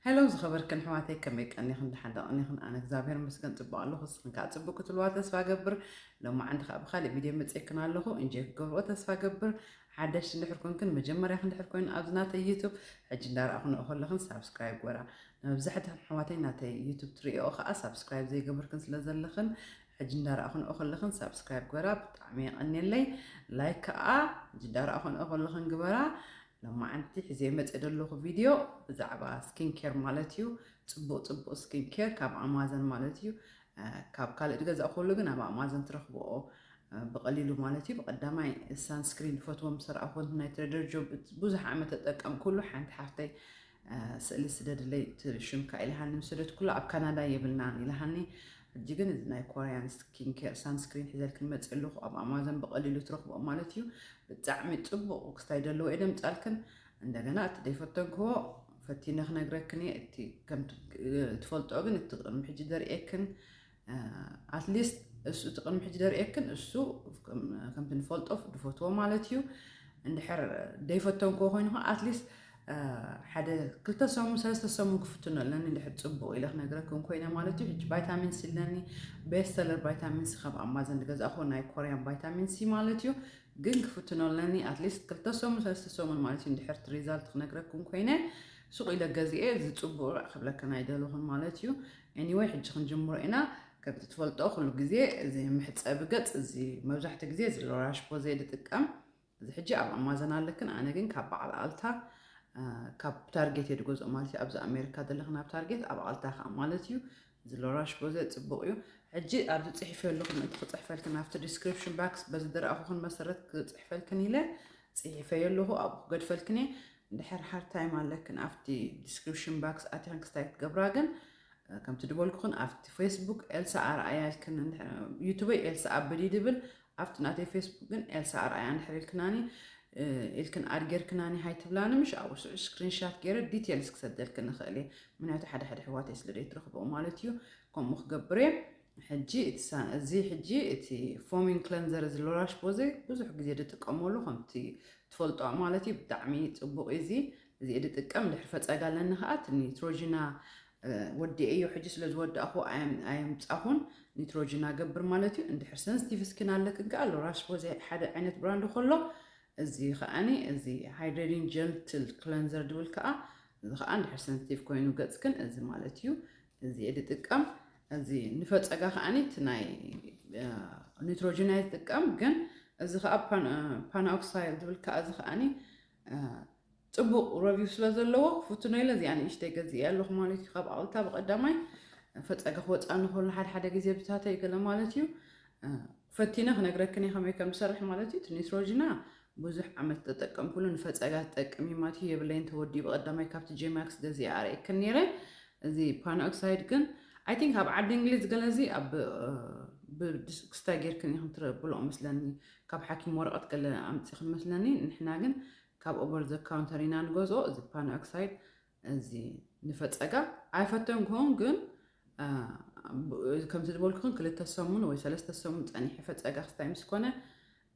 ሄሎ ዝኸበርክን ኣሕዋተይ፣ ከመይ ቀኒኽን? ደሓን ዶ ቀኒኽን? ኣነ እግዚኣብሔር ይመስገን ጽቡቕ ኣለኹ። ንስኽን ከኣ ጽቡቕ ክትብልዋ ተስፋ እገብር። ሎማዓንቲ ከኣ ብኻልእ ቪድዮ መጺኤክን ኣለኹ። እንጆይ ክገብርኦ ተስፋ እገብር። ሓደሽቲ እንድሕር ኮንክን፣ መጀመርያኽን እንድሕር ኮይኑ ኣብዚ ናተይ ዩቱብ፣ ሕጂ እንዳረኣኹንኦ ከለኽን ሳብስክራይብ ግበራ። ንመብዛሕትኽን ኣሕዋተይ ናተይ ዩቱብ ትርእይኦ ከኣ ሳብስክራይብ ዘይገበርክን ስለ ዘለኽን፣ ሕጂ እንዳረኣኹንኦ ከለኽን ሳብስክራይብ ግበራ። ብጣዕሚ የቐንየለይ። ላይክ ከኣ ሕጂ እንዳረኣኹንኦ ከለኽን ግበራ። ሎማዓንቲ ሒዘ መፅእ ዘለኹ ቪድዮ ብዛዕባ ስኪን ኬር ማለት እዩ። ፅቡቕ ፅቡቕ ስኪን ኬር ካብ ኣማዘን ማለት እዩ። እ፣ ካብ ካልእ ዝገዛእኩሉ ግን ኣብ ኣማዘን ትረኽብኦ፣ እ፣ ብቐሊሉ ማለት እዩ። ብቐዳማይ ሳንስክሪን ዝፈትዎም ዝሰርኣኹ ናይ ትሬደር ጆ ብዙሕ ዓመት ተጠቀምኩሉ። ሓንቲ ሓፍተይ፣ እ፣ ስእሊ ስደድለይ እቲ ሽምካ ኢልሃኒ ምስ ሰደድኩላ ኣብ ካናዳ የብልናን ኢልሃኒ። ሕጂ ግን እዚ ናይ ኮርያን ስኪን ኬር ሳንስክሪን ሒዘልክን መፅእ ኣለኹ። ኣብ ኣማዘን ብቐሊሉ ትረኽብኦ ማለት እዩ። ብጣዕሚ ጽቡቕ ክስታይ ዘለዎ እየ ደምጻልክን። እንደገና እቲ ደይፈተንክዎ ፈቲነ ክነግረክን እየ። እቲ ከምቲ፣ እ፣ ትፈልጦ ግን እቲ ቅድሚ ሕጂ ደርእየክን፣ እ፣ ኣትሊስት እሱ እቲ ቅድሚ ሕጂ ደርእየክን እሱ ከም-፣ ከምቲ ንፈልጦ ዝፈትዎ ማለት እዩ። እንድሕር ደይፈተንክዎ ኮይኑ ኸዓ ኣትሊስት፣ እ፣ ሓደ ክልተ ሰሙን ሰለስተ ሰሙን ክፍትኖ ኣለኒ። እንድሕር ጽቡቕ ኢለ ክነግረክን ኮይነ ማለት እዩ። ሕጂ ቫይታሚን ሲ ኣለኒ፣ ቤስት ሰለር ቫይታሚን ሲ ካብ ኣማዘን ዝገዛእኹ ናይ ኮርያን ቫይታሚን ሲ ማለት እዩ። ግን ክፍትኖ ኣለኒ ኣትሊስት ክልተ ሰሙን ሰለስተ ሰሙን ማለት እዩ። እንድሕር እቲ ሪዛልት ክነግረኩም ኮይነ ሱቕ ኢለ ገዚኤ እዚ ጽቡቕ ራዕ ክብለክን ኣይደለኹን ማለት እዩ። ኤኒወይ ሕጂ ክንጅምሮ ኢና። ከምቲ ትፈልጦ ኩሉ ግዜ እዚ መሕጸቢ ገጽ እዚ መብዛሕትኡ ግዜ እዚ ሎራሽ ፖዜ ዝጥቀም። እዚ ሕጂ ኣብ ኣማዘን ኣለክን፣ ኣነ ግን ካብ በዓል ኣልታ፣ እ፣ ካብ ታርጌት እየ ዝገዝኦ ማለት እዩ። ኣብዚ ኣሜሪካ ዘለኽን ኣብ ታርጌት፣ ኣብ ኣልታ ከዓ ማለት እዩ። እዚ ሎራሽ ፖዜ ጽቡቕ እዩ። ሕጂ ኣብዚ ጽሒፈ ኣለኹ፣ ምእንቲ ክጽሕፈልክን ኣብቲ ዲስክሪፕሽን ባክስ በዚ ዝረኣኹኽን መሰረት ክጽሕፈልክን ኢለ ጽሒፈዮ ኣለኹ፣ ኣብኡ ክገድፈልክን እየ። እንድሕር ሃርድ ታይም ኣለክን ኣብቲ ዲስክሪፕሽን ባክስ ኣቲኽን ክስታይ ክትገብራ ግን፣ እ፣ ከምቲ ዝበልኩኽን ኣብቲ ፌስቡክ ኤልሳ ኣርኣያ ኢልክን እንድሕር፣ ዩቱበይ ኤልሳ ኣበዲ ድብል፣ ኣብቲ ናተይ ፌስቡክ ግን ኤልሳ ኣርኣያ እንድሕር ኢልክናኒ፣ እ፣ ኢልክን ኣድ ጌርክናኒ ሃይ ትብላኒ፣ ምሽ ኣብኡ ስዑ ስክሪንሻት ገይረ ዲቴልስ ክሰደልክን ንኽእል እየ። ምክንያቱ ሓደ ሓደ ኣሕዋተይ ስለ ዘይትረኽብኦ ማለት እዩ። ከምኡ ክገብር እየ። ሕጂ እቲ ሳ-፣ እዚ ሕጂ እቲ ፎሚንግ ክለንዘር እዚ ሎራሽ ፖዜ ብዙሕ ግዜ ዝጥቀመሉ ከምቲ ትፈልጦ ማለት እዩ። ብጣዕሚ ጽቡቕ እዩ እዚ። እዚ እየ ዝጥቀም። ድሕሪ ፈጸጋ ኣለኒ ከኣ እቲ ኒትሮጂና፣ እ፣ ወዲኤዮ ሕጂ ስለ ዝወዳእኹ ኣየም-፣ ኣየምጻኹን። ኒትሮጂና ገብር ማለት እዩ። እንድሕር ሰንስቲቭ ስኪን ኣለክን ከኣ ሎራሽ ፖዜ ሓደ ዓይነት ብራንድ ከሎ እዚ ከኣኒ እዚ ሃይድሬቲንግ ጀንትል ክለንዘር ድብል ከኣ እዚ ከኣ እንድሕር ሰንስቲቭ ኮይኑ ገጽክን እዚ ማለት እዩ። እዚ እየ ዝጥቀም። እዚ ንፈጸጋ ከኣኒ እቲ ናይ፣ እ፣ ኒትሮጂን እየ ዝጥቀም፣ ግን እዚ ከኣ ፓን-፣ እ፣ ፓናኦክሳይድ ዝብል ከኣ እዚ ከኣኒ፣ እ፣ ጽቡቕ ረቪው ስለ ዘለዎ ክፍትኖ ኢለ እዚኣ ንእሽተይ ገዚኤ ኣለኹ ማለት እዩ። ካብ ኣውልታ ብቐዳማይ ፈጸጋ ክወጽኣኒ ከሎ ሓደ ሓደ ግዜ ብታተይ ገለ ማለት እዩ። እ፣ ፈቲነ ክነግረክን እየ ከመይ ከም ዝሰርሕ ማለት እዩ። እቲ ኒትሮጂና ብዙሕ ዓመት ተጠቀምኩሉ፣ ንፈጸጋ ትጠቅም እዩ ማለት እዩ። የብለይን ተወዲኡ ብቐዳማይ ካብቲ ጄማክስ ገዚኤ ኣርእየክን ነይረ። እዚ ፓናኦክሳይድ ግን፣ ኣይ ቲንክ ኣብ ዓዲ እንግሊዝ ገለ እዚ ኣብ፣ እ፣ ብድስ-፣ ክስታይ ጌርክን ኢኽን ትረብልኦ መስለኒ። ካብ ሓኪም ወረቐት ገለ ኣምጺኽን መስለኒ። ንሕና ግን ካብ ኦቨር ዘ ካውንተር ኢና ንገዝኦ። እዚ ፓናኦክሳይድ እዚ ንፈጸጋ ኣይፈተንኩን፣ ግን፣ እ፣ ብ-፣ ከምቲ ዝበልኩኽን ክልተ ሰሙን ወይ ሰለስተ ሰሙን ጸኒሐ ፈጸጋ ክስታይ ምስ ኮነ፣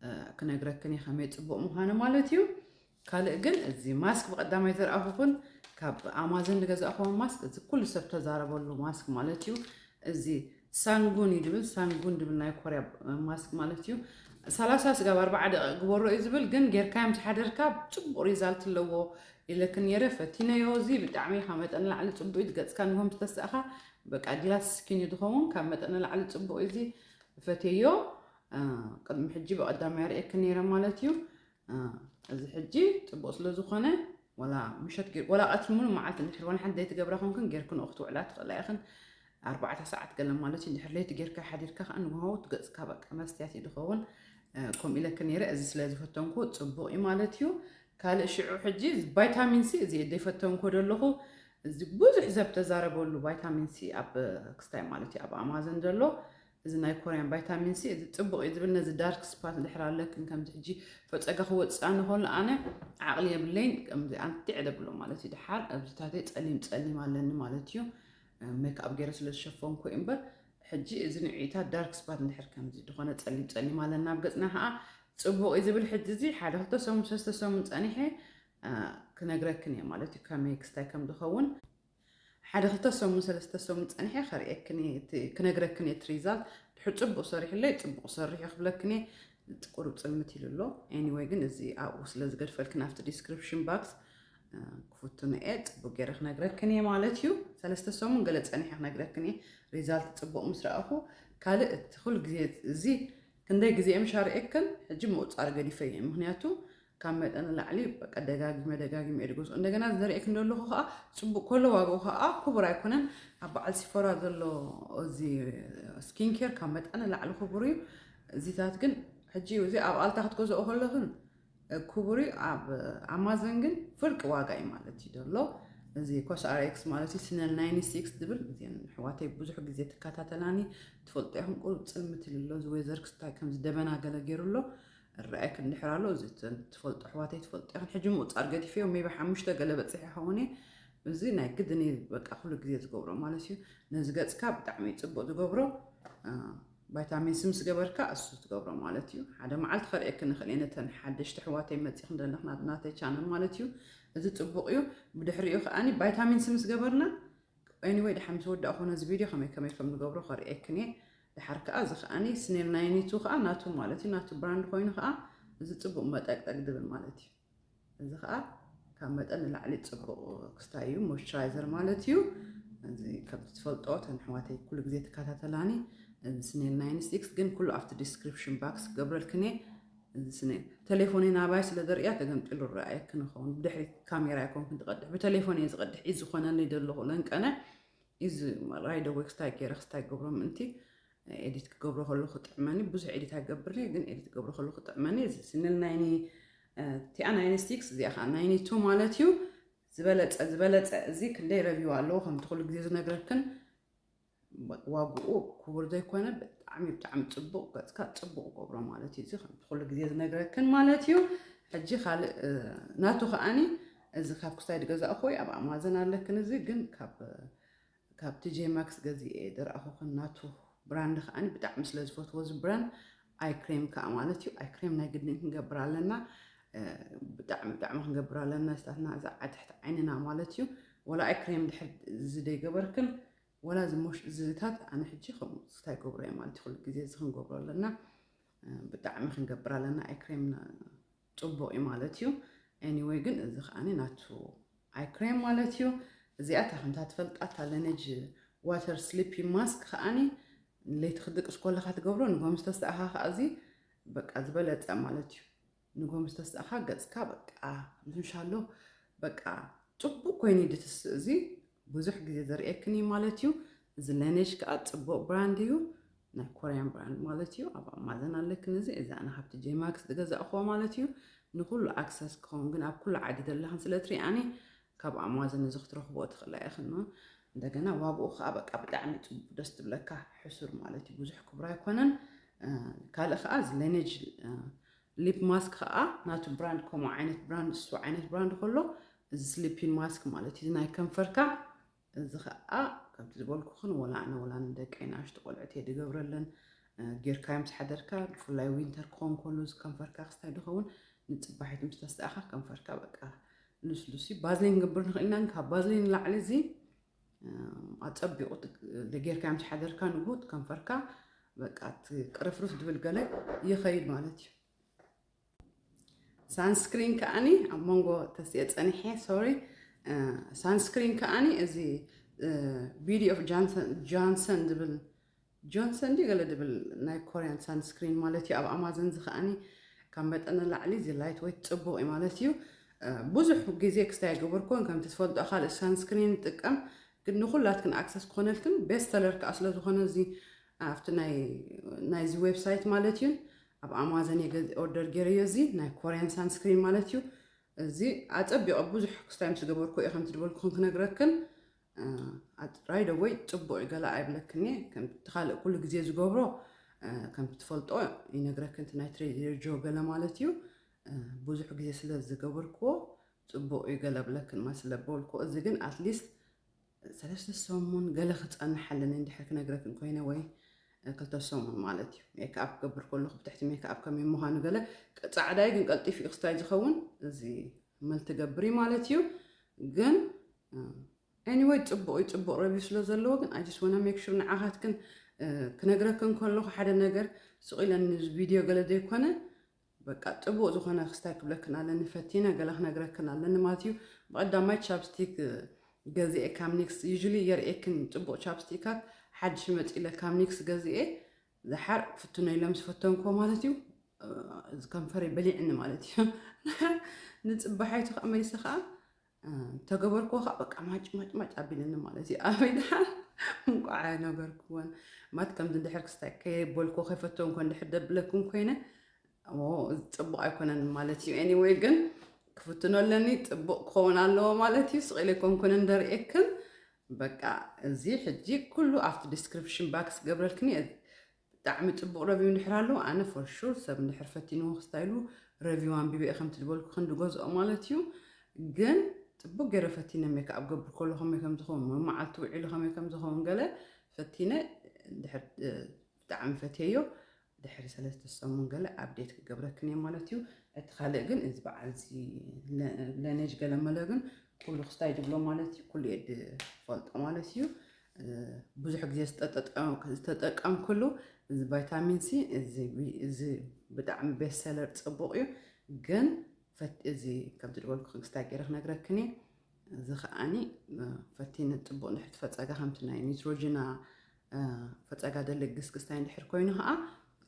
እ፣ ክነግረክን እየ ከመይ ጽቡቕ ምዃኑ ማለት እዩ። ካልእ ግን እዚ ማስክ ብቐዳማይ ዘርኣኹኽን ካብ ኣማዘን ዝገዛእኹዎ ማስክ፣ እዚ ኩሉ ሰብ ተዛረበሉ ማስክ ማለት እዩ። እዚ ሳንጉን እዩ ድብል፣ ሳንጉን ድብል ናይ ኮርያ ማስክ ማለት እዩ። ሰላሳ ስጋብ ኣርባዓ ደቂቕ ግበሮ እዩ ዝብል፣ ግን ጌርካዮ ምስ ሓደርካ ጽቡቕ ሪዛልት ኣለዎ ኢለክን ነይረ፣ ፈቲነዮ። እዚ ብጣዕሚ ካብ መጠን ንላዕሊ ጽቡቕ እዩ። ገጽካ ንጎ ምስ ተሳእኻ በቃ ግላስ ስኪን እዩ ዝኸውን፣ ካብ መጠን ንላዕሊ ጽቡቕ እዩ። እዚ ፈትየዮ፣ እ፣ ቅድሚ ሕጂ ብቐዳማይ ኣርእየክን ነይረ ማለት እዩ። እ፣ እዚ ሕጂ ጽቡቕ ስለ ዝኾነ፣ ወላ ምሸት ጌር-፣ ወላ ቀትሪ ሙሉ መዓልቲ እንድሕር ወላ ሓንቲ ዘይትገብራ ኮንክን ጌርክንኦ ክትውዕላ ትኽእላ ኢኽን። ኣርባዕተ ሰዓት ገለ ማለት እዩ። እንድሕር ለይቲ ጌርካ ሓዲርካ ከኣ ንግሆ ገጽካ በቃ መስትያት እዩ ዝኸውን። እ፣ ከምኡ ኢለክ ነይረ። እዚ ስለ ዝፈተንኩ ጽቡቕ እዩ ማለት እዩ። ካልእ ሽዑ ሕጂ ቫይታሚን ሲ እዚ እየ ዘይፈተንኩ ዘለኹ። እዚ ብዙሕ ሰብ ተዛረበሉ ቫይታሚን ሲ ኣብ ክስታይ ማለት እዩ ኣብ ኣማዘን ዘሎ። እዚ ናይ ኮርያን ቫይታሚን ሲ እዚ ጽቡቕ እዩ ዝብል፣ ነዚ ዳርክ ስፓት እንድሕር ኣለክን ከምዚ ሕጂ ፈጸጋ ክወጽእ ንኸሎ ኣነ ዓቕሊ የብለይን፣ ከምዚ ኣንቲዕ ደብሎ ማለት እዩ። ደሓር ኣብዚታተይ ጸሊም ጸሊም ኣለኒ ማለት እዩ። ሜክኣፕ ገይረ ስለ ዝሸፈንኩ እዩ እምበር፣ ሕጂ እዚ ንዕታ ዳርክ ስፓት እንድሕር ከምዚ ዝኾነ ጸሊም ጸሊም ኣለና ኣብ ገጽና ኸኣ ጽቡቕ እዩ ዝብል። ሕጂ እዚ ሓደ ክልተ ሰሙን ሰለስተ ሰሙን ጸኒሐ፣ እ፣ ክነግረክን እየ ማለት እዩ ከመይ ክስታይ ከም ዝኸውን። ሓደ ክልተ ሰሙን ሰለስተ ሰሙን ጸኒሐ ከርእየክን እየ፣ እቲ ክነግረክን እየ እቲ ሪዛልት። ድሕር ጽቡቕ ሰሪሕለይ፣ ጽቡቕ ሰርሕ እየ ክብለክን እየ። ቁሩብ ጽልምት ኢሉ ኣሎ። ኤኒወይ ግን እዚ ኣብኡ ስለ ዝገድፈልክን ኣብቲ ዲስክሪፕሽን ባክስ ክፍትኖ እየ፣ ጽቡቕ ገይረ ክነግረክን እየ ማለት እዩ። ሰለስተ ሰሙን ገለ ጸኒሐ ክነግረክን እየ ሪዛልት ጽቡቕ ምስ ረኣኹ። ካልእ እቲ ኩሉ ግዜ እዚ ክንደይ ግዜ እዮም ሻርኤክን ሕጂ ምቁጻር ገዲፈ እየ። ምክንያቱ ካብ መጠን ላዕሊ በቃ ደጋጊመ ደጋጊመ እየ ዝገዝኦ። እንደገና ዘርእየክ እንደለኹ ከዓ ጽቡቕ ከሎ ዋጋኡ ከዓ ክቡር ኣይኮነን። ኣብ በዓል ሲፎራ ዘሎ እዚ ስኪን ኬር ካብ መጠን ላዕሊ ክቡር እዩ። እዚታት ግን ሕጂ እዚ ኣብ ኣልታ ክትገዝኦ ከለኽን ክቡር እዩ። ኣብ ኣማዘን ግን ፍርቂ ዋጋ እዩ ማለት እዩ ዘሎ። እዚ ኮስኣርኤክስ ማለት እዩ ስነል ናይንቲ ሲክስ ዝብል እዚን ኣሕዋተይ ብዙሕ ግዜ ትከታተላኒ ትፈልጦ ኢኹም። ቁሩብ ጽልምት ኢሉ ኣሎ። እዚ ዌዘር ክስታይ ከምዚ ደበና ገለ ገይሩ ኣሎ። እረኣየክ እንድሕር ኣሎ፣ እዚ ት-፣ ትፈልጡ ኣሕዋተይ ትፈልጡ ኢኽን። ሕጂ ምቁጻር ገዲፈዮ፣ ሜቢ ሓሙሽተ ገለ በጺሐ ይኸውን እየ። እዚ ናይ ግድን እዩ፣ በቃ ኩሉ ግዜ ዝገብሮ ማለት እዩ። ነዚ ገጽካ ብጣዕሚ እዩ ጽቡቕ ዝገብሮ። እ፣ ቫይታሚን ሲ ምስ ገበርካ እሱ ትገብሮ ማለት እዩ። ሓደ መዓልቲ ከርእየክን ንኽእል እየ፣ ነተን ሓደሽቲ ኣሕዋተይ መጺኽን ዘለኽን ኣብ ናተይ ቻነል ማለት እዩ። እዚ ጽቡቕ እዩ። ብድሕሪኡ ከኣኒ ቫይታሚን ሲ ምስ ገበርና ኤኒወይ፣ ድሓር ምስ ወዳእኹ ነዚ ቪድዮ ከመይ ከመይ ከም ንገብሮ ከርእየክን እየ። ድሓር ከኣ እዚ ከኣኒ ስኔል ናይንቲ ቱ ከኣ ናቱ ማለት እዩ፣ ናቱ ብራንድ ኮይኑ ከኣ እዚ ጽቡቕ መጠቅጠቅ ዝብል ማለት እዩ። እዚ ከኣ ካብ መጠን ንላዕሊ ጽቡቕ ክስታይ እዩ፣ ሞይስቸራይዘር ማለት እዩ። እዚ ከምቲ ትፈልጦ፣ እተን ኣሕዋተይ ኩሉ ግዜ ትከታተላኒ፣ እዚ ስኔል ናይንቲ ሲክስ ግን ኩሉ ኣብቲ ዲስክሪፕሽን ባክስ ክገብረልክን እየ። እዚ ስኔል ተሌፎነይ ናባይ ስለ ዘርእያ ተገምጢሉ ረኣየክን ይኸውን። ብድሕሪት ካሜራ ኣይኮንኩን ዝቐድሕ፣ ብተሌፎን እየ ዝቐድሕ። ኢዚ ዝኾነኒ ዘለኹ ለንቀነ፣ ኢዚ ራይደ ወይ ክስታይ ገይረ ክስታይ ገብሮ ምእንቲ ኤዲት ክገብሮ ከለኹ ጥዕመኒ። ብዙሕ ኤዲት ኣይገብርን እየ፣ ግን ኤዲት ክገብሮ ከለኹ ጥዕመኒ። እዚ ስንል ናይኒ፣ እ፣ ቲኣ ናይኒ ሲክስ፣ እዚኣ ከዓ ናይኒ ቱ ማለት እዩ። ዝበለጸ፣ ዝበለጸ እዚ ክንደይ ረቪው ኣለዎ፣ ከምቲ ኩሉ ግዜ ዝነግረክን ዋግኡ ክቡር ዘይኮነ ብጣዕሚ፣ ብጣዕሚ ጽቡቕ፣ ገጽካ ጽቡቕ ገብሮ ማለት እዩ። እዚ ከምቲ ኩሉ ግዜ ዝነግረክን ማለት እዩ። ሕጂ ካልእ፣ እ፣ ናቱ ከኣኒ እዚ ካብ ክስታይ ዝገዛእኹ ወይ ኣብ ኣማዘን ኣለክን፣ እዚ ግን ካብ፣ ካብ ቲ ጄ ማክስ ገዚኤ ዝረኣኹክን ናቱ ብራንድ ከኣኒ ብጣዕሚ ስለ ዝፈትዎ እዚ ብራንድ፣ ኣይ ክሬም ከኣ ማለት እዩ። ኣይ ክሬም ናይ ግድን ክንገብር ኣለና። እ፣ ብጣዕሚ፣ ብጣዕሚ ክንገብር ኣለና። ስታትና እዛ ዓትሕቲ ዓይንና ማለት እዩ። ወላ ኣይ ክሬም ድሕር እዚ ደይገበርክን፣ ወላ እዚ ሞሽ-፣ እዚታት ኣነ ሕጂ ከምኡ ስታይ ገብሮ እየ ማለት እዩ። ኩሉ ግዜ እዚ ክንገብሮ ኣለና። እ፣ ብጣዕሚ ክንገብር ኣለና። ኣይ ክሬም ን-፣ ጽቡቕ እዩ ማለት እዩ። ኤኒወይ ግን እዚ ከኣኒ ናቱ ኣይ ክሬም ማለት እዩ። እዚኣ እታ ከምታ ትፈልጣ እታ ለነጅ ዋተር ስሊፒ ማስክ ከኣኒ ለይቲ ክድቅስ ከለኻ ትገብሮ፣ ንጎ ምስ ተስተኣኻ ከኣ እዚ በቃ ዝበለጸ ማለት እዩ። ንጎ ምስ ተስተኣኻ ገጽካ በቃ ምሻሎ በቃ ጽቡቕ ኮይኑ እዩ ድትስእ። እዚ ብዙሕ ግዜ ዘርእየክን እዩ ማለት እዩ። እዚ ለነጅ ከኣ ጽቡቕ ብራንድ እዩ፣ ናይ ኮርያን ብራንድ ማለት እዩ። ኣብ ኣማዘን ኣለክን እዚ፣ እዚ ኣነ ካብቲ ጄማክስ ዝገዛእክዎ ማለት እዩ። ንኩሉ ኣክሰስ ክኸውን ግን ኣብ ኩሉ ዓዲ ዘለኽን ስለ ትሪኣኒ ካብ ኣማዘን እዚ ክትረኽብኦ ትኽእላ ኢኽን። እንደገና ዋግኡ ከኣ በቃ ብጣዕሚ ጽቡቕ ደስ ትብለካ፣ ሕሱር ማለት እዩ። ብዙሕ ክቡር ኣይኮነን። እ፣ ካልእ ከኣ እዚ ለነጅ፣ እ፣ ሊፕ ማስክ ከኣ ናቱ ብራንድ ከምኡ ዓይነት ብራንድ፣ እሱ ዓይነት ብራንድ ከሎ እዚ ስሊፒን ማስክ ማለት እዩ። እዚ ናይ ከንፈርካ እዚ ከኣ ከምቲ ዝበልኩኽን ወላ ኣነ ወላ ንደቀይ ንኣሽቱ ቆልዑት እየ ድገብረለን። እ፣ ጌርካዮ ምስ ሓደርካ ብፍላይ ዊንተር ክኸውን ከሎ እዚ ከንፈርካ ክስታይ ድኸውን ንጽባሒት ምስ ተስተኣኻ ከንፈርካ በቃ ልስሉስ እዩ። ባዝሊን ክንገብር ንኽእል ኢና፣ ግን ካብ ባዝሊን ንላዕሊ እዚ፣ እ፣ ኣጸቢቑ ት-፣ ጌርካዮ ምስ ሓደርካ ንጉት ከንፈርካ በቃ እቲ ቅርፍርፍ ድብል ገለ ይኸይድ ማለት እዩ። ሳንስክሪን ከኣኒ ኣብ መንጎ ተስየ ጸኒሐ፣ ሶሪ። እ፣ ሳንስክሪን ከኣኒ እዚ፣ እ፣ ቢዲ ኦፍ ጃንሰን፣ ጃንሰን ዝብል፣ ጆንሰን ድዩ ገለ ዝብል ናይ ኮርያን ሳንስክሪን ማለት እዩ። ኣብ ኣማዘን እዚ ከኣኒ ካብ መጠን ንላዕሊ እዚ ላይት ዌይት ጽቡቕ እዩ ማለት እዩ። እ፣ ብዙሕ ግዜ ክስታይ ኣይገበርኩን፣ ከምቲ ትፈልጦ ካልእ ሳንስክሪን ይጥቀም፣ ግን ንኹላትክን ኣክሰስ ክኾነልክን ቤስት ሰለር ከኣ ስለ ዝኾነ እዚ ኣብቲ ናይ፣ ናይዚ ዌብሳይት ማለት እዩ፣ ኣብ ኣማዘን እየ ገዝ-፣ ኦርደር ገይረዮ። እዚ ናይ ኮርያን ሳንስክሪን ማለት እዩ። እዚ ኣጸቢቑ ብዙሕ ክስታይ ምስ ገበርኩ እየ ከምቲ ዝበልኩኽን ክነግረክን፣ እ፣ ኣት-፣ ራይደ ወይ ጽቡቕ እዩ ገለ ኣይብለክን እየ። ከምቲ ካልእ ኩሉ ግዜ ዝገብሮ፣ እ፣ ከምቲ ትፈልጦ ይነግረክን፣ እቲ ናይ ትሬደር ጆ ገለ ማለት እዩ። እ፣ ብዙሕ ግዜ ስለ ዝገበርክዎ ጽቡቕ እዩ ገለ ብለክን ማለት ስለ ዝበልኩ፣ እዚ ግን ኣትሊስት ሰለስተ ሰሙን ገለ ክጸንሓለኒ እንድሕር ክነግረክን ኮይነ ወይ ክልተ ሰሙን ማለት እዩ። ሜክኣፕ ክገብር ከለኹ ብትሕቲ ሜክኣፕ ከመይ ምዃኑ ገለ ጻዕዳይ ግን ቀልጢፉ እዩ ክስታይ ዝኸውን። እዚ መልቲ ገብሪ ማለት እዩ። ግን፣ እ፣ Anyway ጽቡቕ እዩ፣ ጽቡቕ review ስለ ዘለዎ ግን I just wanna make sure ንዓኻትክን ክነግረክን ከለኹ ሓደ ነገር ስቕ ኢለ ቪድዮ ገለ ዘይኮነ በቃ ጽቡቕ ዝኾነ ክስታይ ክብለክን ኣለኒ፣ ፈቲነ ገለ ክነግረክን ኣለኒ ማለት እዩ። ብቐዳማይ ቻፕስቲክ ገዚኤ ካብ ኒክስ፣ usually የርእየክን ጽቡቕ ቻፕስቲካት ሓድሽ መጺለ ካብ ኒክስ ገዚኤ ዝሓር ፍትኖ ኢለ ምስ ፈተንኮ ማለት እዩ። ከንፈረይ በሊዕኒ ማለት እዩ። ንጽባሓይቱ ከዓ መሊሰ ከዓ ተገበርኩ ከዓ በቃ ማጭ ማጭ ማጭ ኣቢለኒ ማለት እዩ። ኣበይ ድሓር እንቋዕ ነገርኩዎን ማት ከምዚ እንድሕር ክስታይ ከየበልኩ ከይፈተንኮ እንድሕር ደብለኩም ኮይነ ጽቡቕ ኣይኮነን ማለት እዩ። Anyway ግን ክፍትኖ ኣለኒ፣ ጽቡቕ ክኸውን ኣለዎ ማለት እዩ። ስቕ ኢለ ኣይኮንኩን እንደርእየክን በቃ እዚ ሕጂ ኩሉ ኣብቲ description box ገብረልክኒ። ብጣዕሚ ጽቡቕ review እንድሕር ኣለዎ ኣነ for sure ሰብ እንድሕር ፈቲንዎ ክስታይሉ review ኣንቢበ እየ ከምቲ ዝበልኩ ክንዲ ገዝኦ ማለት እዩ። ግን ጽቡቕ ገይረ ፈቲነ ሜክኣፕ ገብር ከሎ ከመይ ከም ዝኸውን መዓልቲ ውዒሉ ከመይ ከም ዝኸውን ገለ ፈቲነ ድሕር ብጣዕሚ ፈትየዮ። ድሕሪ ሰለስተ ሰሙን ገለ update ክገብረክን እየ ማለት እዩ። እቲ ካልእ ግን እዚ በዓል እዚ ለኔጅ ገለ መለ ግን ኩሉ ክስታይ ዝብሎ ማለት እዩ ኩሉ እየ ዝፈልጦ ማለት እዩ። ብዙሕ ግዜ ዝተጠቀምኩሉ እዚ ቫይታሚን ሲ እዚ ብጣዕሚ best seller ጽቡቕ እዩ። ግን እዚ ከምቲ ዝበልኩ ክስታይ ገይረ ክነግረክን እየ። እዚ ከዓኒ ፈቲነ ጽቡቕ ንሕቲ ፈጸጋ ከምቲ ናይ ኒትሮጅና ፈጸጋ ደለግስ ክስታይ እንድሕር ኮይኑ ከዓ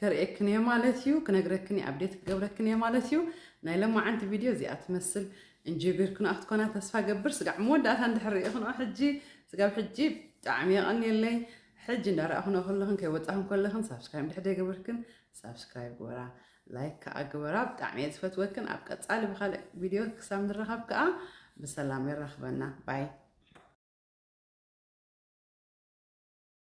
ከርእየክን እየ ማለት እዩ፣ ክነግረክን እየ፣ update ክገብረክን እየ ማለት እዩ። ናይ ለማዓንቲ ቪድዮ እዚኣ ትመስል እንጀቢርክንኣ ክትኮና ተስፋ ገብር። ስጋዕ መወዳእታ እንድሕር ርኢኽንኦ ሕጂ ስጋብ ሕጂ ብጣዕሚ የቐንየለይ። ሕጂ እንዳረኣኹንኦ ከለኽን ከይወጻኽን ከለኽን ሳብስክራይብ እንድሕር ዘይገበርክን ሳብስክራይብ ግበራ፣ ላይክ ከዓ ግበራ። ብጣዕሚ እየ ዝፈትወክን። ኣብ ቀጻሊ ብካልእ ቪድዮ ክሳብ ንራኸብ ከዓ ብሰላም የራኽበና። ባይ።